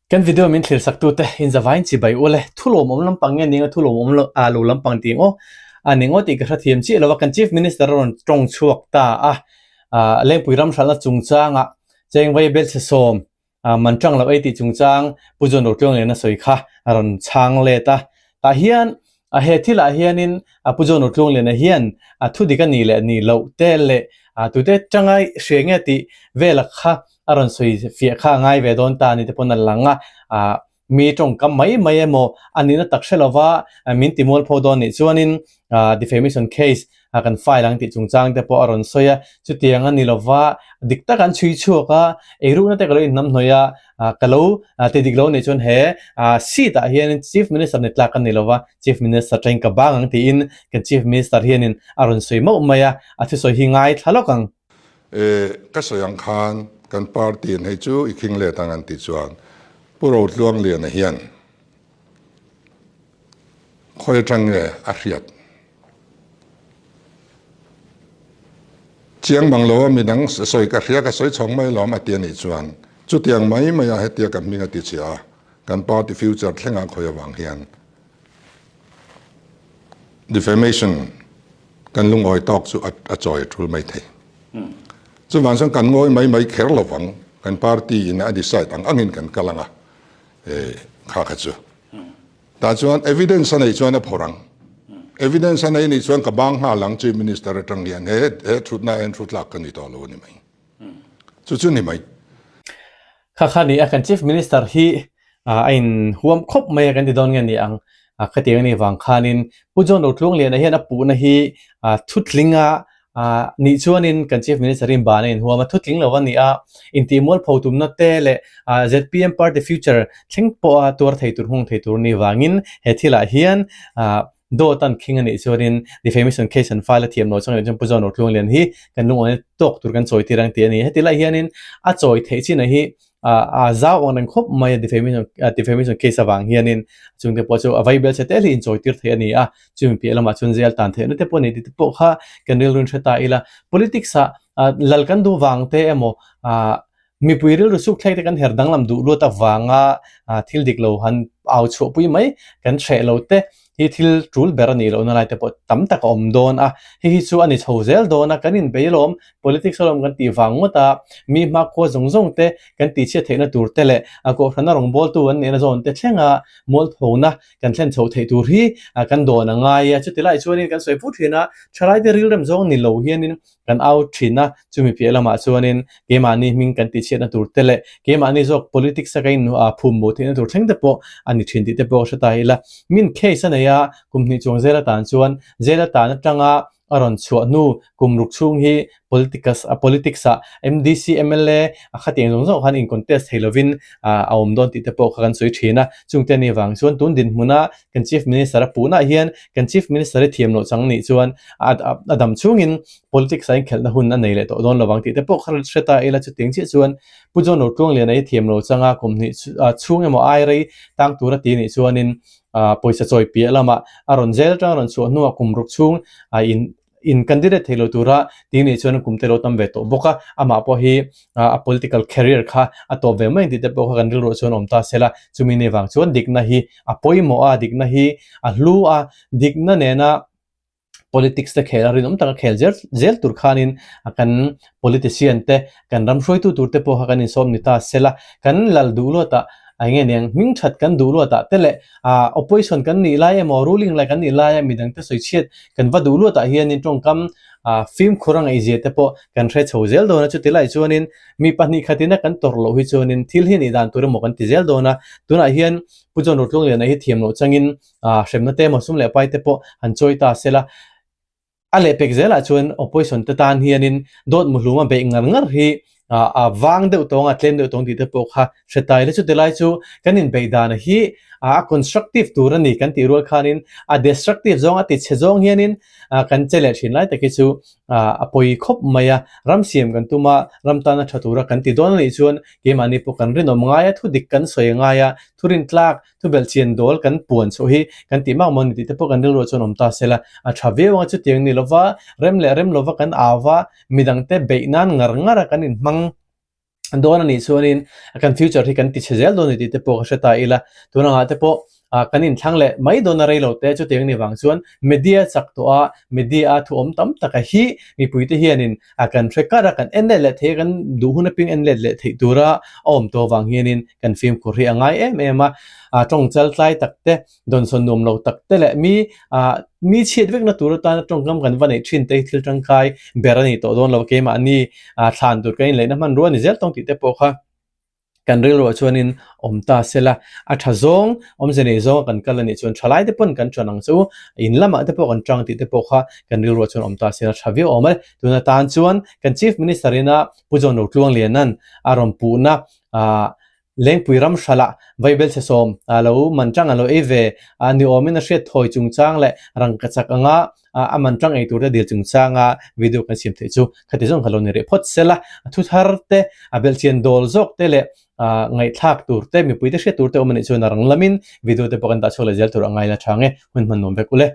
Kan video min thlir sak tute in zavain chibai ul e. Thu lawmawm lampang nge ning a thu lawmawm lo ah lo lampang tih emaw a ning aw tih ka hrethiam chiah lo a. Kan Chief Minister a rawn tawng chhuak ta a, ah Lengpui ram hralhna chungchangah Chengvai Belchhe sawm ah man tang lo ei tih chungchang Pu John Rotluangliana sawi kha a rawn chhang let a. Tah hian A he thilah hianin a Pu John Rotluangliana hian a thu dik a nih leh nih loh te leh a tute tanga hria nge tih vela kha a rawn sawi fiah kha a ngai ve dawn ta a ni te pawn a lang a. A mi tawngkam mai mai emaw a nihna tak hre lova min ti mualpho dawn nih chuanin defamation case a kan file ang tih chungchang te pawh a rawn sawi a. Chutiang a ni lova dik tak an chhui chhuak a, eirukna te ka lo inhnamhnawih a, Ka lo ti dik lo nih chuan he seat ah hianin Chief Minister ni tlak a ni lova, Chief Minister tangin ka bang ang tiin kan Chief Minister hianin a rawn sawi mauh mai a, a thusawi hi ngaithla lawk ang. E, ka sawi ang khan kan party in hei chu i khing let ang an tih chuan Pu Rotluangliana hian khawi atang nge a hriat? Chiang mang lo a midang sawi ka hria ka sawi chhawng mai lawm a ti a nih chuan chutiang mai mai a hetia ka hming a ti chhia a, kan party future thlengah khawi avang hian defamation kan lungawi tawk chu a chawi a tul mai thei. Chuvang chuan kan ngawi mai mai kher lovang, kan party in a decide ang angin kan kal ang a, kha kha chu. Tah chuan evidence a neih chuan a phawrh ang. Evidence a nei nih chuan ka bang nghal ang Chief Minister atang hian he he thutna en thu tlak ka ni tawh lo a ni mai. Chu chu ni mai. Kha kha ni a, kan Chief Minister hi a in huam khawp mai a kan ti dawn nge ni ang. Khatiang a nih vang khanin Pu John Rotluangliana hian a puhna hi thutling a Ah, nih chuanin kan Chief Minister in ban a inhuam a, thutling lo a ni a, intih mualpho tumna te leh ah zpm party future thleng pawha tuar thei tur hung thei tur ni vangin he thilah hian ah dawt an khing a nih chuanin defamation case an file a thiam lo chuan chuan Pu John Rotluanglian hi kan lungawn tawk tur kan chawi tir ang tih a ni. Heti lai hianin a chawi theih chinah hi a zau ang reng khawp mai a defamation defamation case avang hianin chungte pawh chu a vai bel che tel hi inchawi tir theih a ni a, chumi piah lamah chuan jail tan theihna te pawh a ni tih te pawh kha kan rilru in hre ta ila. Politics ah lal kan duh vang te emaw ah mipui rilru suk thlek te kan her danglam duh luat avanga thil dik lo han au chhuahpui mai kan hreh lo te hi thil tul ber a nih lohna lai te pawh tam tak a awm dawn a, hei hi chu a ni chho zel dawn a, kan inbei alawm, politics alawm kan tih vang ngawt a, mi hmakhua zawng zawng te kan tihchhiat theihna tur te leh a kohhrana rawngbawltu an nihna zawn te thlenga mualphona kan thlen chhoh theih tur hi kan dawn a ngai a, chuti lai chuanin kan sawi fur thin a, thalaite rilrem zawng ni lo hianin kan au thin a, chumi piah lamah chuanin keimahni hming kan tihchhiatna tur te leh keimahni zawk politics a ka in phum bo theihna tur thleng te pawh a ni thin tih te pawh ka hre ta ila. Min case a nei a, kum hnih chuang zel atan chuan zel atan atanga a rawn chhuah hnu kum ruk chhung hi politicus politics ah MDC mla a khatiang zawng zawng khan in contest thei lovin a awm dawn tih te pawh kha kan sawi thin a, chungte a nih vang chuan tun dinhmuna Kan Chief Minister a puhna hian kan Chief Minister hi thiam loh chang nih chuan a a dam chhungin politics ah inkhelhna hun a nei leh tawh dawn lovang tih te pawh kha hre ta ila chutiang chiah chuan Pu John Rotluangliana hi thiam loh changa kum hnih chhung emaw ai rei tang tur a ti nih chuanin pawisa chawi piah lamah a rawn zel atanga rawn chhuah hnuah kum ruk chhung a in in candidate thei lo tura ti nih chuan kum te lo tam ve tawh bawk a, amah pawh hi a political career kha a tawp ve mai ang tih te pawh kha kan rilruah chuan awm ta se la, chumi ni vang chuan dikna hi a pawimawh a, dikna hi a hlu a, dikna nena politics te khel a rinawm taka khel zel zel tur khanin kan politician te kan ram hruaitu tur te pawh kha kan insawm ni ta se la, kan lal duh luatah eng nge niang hming that kan duh luatah te leh ah opposition kan nih lai emaw ruling lai kan nih laia midang te sawi chhiat kan va duh luatah hianin tawngkam ah fimkhur a ngaihzia te pawh kan hre chho zel dawn a, chuti lai chuanin mi pahnih khatina kan tawrh loh hi chuanin thil hi nih dan tur emaw kan ti zel dawn a, tunah hian Pu John Rotluangliana hi thiam loh changin ah hremna te emaw sum leh pai te pawh han chawi ta se la. A lehpek zelah chuan opposition te tan hianin dawt muhlum a beih ngar ngar hi a vang deuh tawng a, tlem deuh tawng tih te pawh kha hre ta ila. Chuti lai chu kan inbeih dan hi a constructive tur a ni kan tih rual khanin a destructive zawng a ti chhe zawng hianin kan che leh thin lai tak hi chu a pawi khawp mai a. Ram siam kan tum a, ram tana tha tura kan ti dawn a nih chuan keimahni pawh kan rinawm ngai a, thudik kan sawi ngai a, thurintlak Thubelh chian dawl kan puan chhuah hi kan tih mak maw ni tih te pawh kan rilruah chuan awm ta se la, a tha viau ang a chutiang ni lova rem leh rem lova kan au va, midangte beih nan ngar ngar a kan inhmang. Dawn a nih chuanin kan future hi kan ti chhe zel dawn a ni tih te pawh ka hre ta ila, tun angah te pawh kan inthlang leh mai dawn a rei lo te chutiang a nih vang chuan media chak tawh a, media a thu awm tam taka hi mipuite hianin kan hre kar a, kan en let leh thei a, kan duh hun apiang en let leh theih tura a awm tawh avang hianin kan fimkhur hi a ngai em em a, tawng chal tlai tak te Dawnsawn nuam lo tak te leh mi ah mi chhiat vekna tur atana tawngkam kan va neih thin te hi thil tangkai ber a ni tawh dawn lo keimahni ah thlan tur kan inleihna hmanrua a ni zel tawng tih te pawh kha kan rilruah chuanin awm ta sela a tha zawng awmze nei zawng a kan kal a nih chuan thalai te pawn kan tan ang chu in lamah te pawh kan tang tih te pawh kha kan rilruah chuan awm ta sela tha viau awm e tuna tan chuan kan chief minister ina Pu John Rotluangliana'n a rawn puhna ah Lengpui ram hralah vaibelchhe sawm a lo man tang a lo ei ve a ni awmin a hriat thawi chungchang leh rangkachak anga a man tang ei turte dil chungchanga video kan siam theih chu khati zawng kha lo ni rih phawt sela. A thu thar te, a belhchian dawl zawk te leh ngaihthlak tur te, mipuite hriat tur te awm a nih chuan a rang lamin video te pawh kan dah chhuak leh zel tur a ngai la tha nge hun hman nuam vek ule.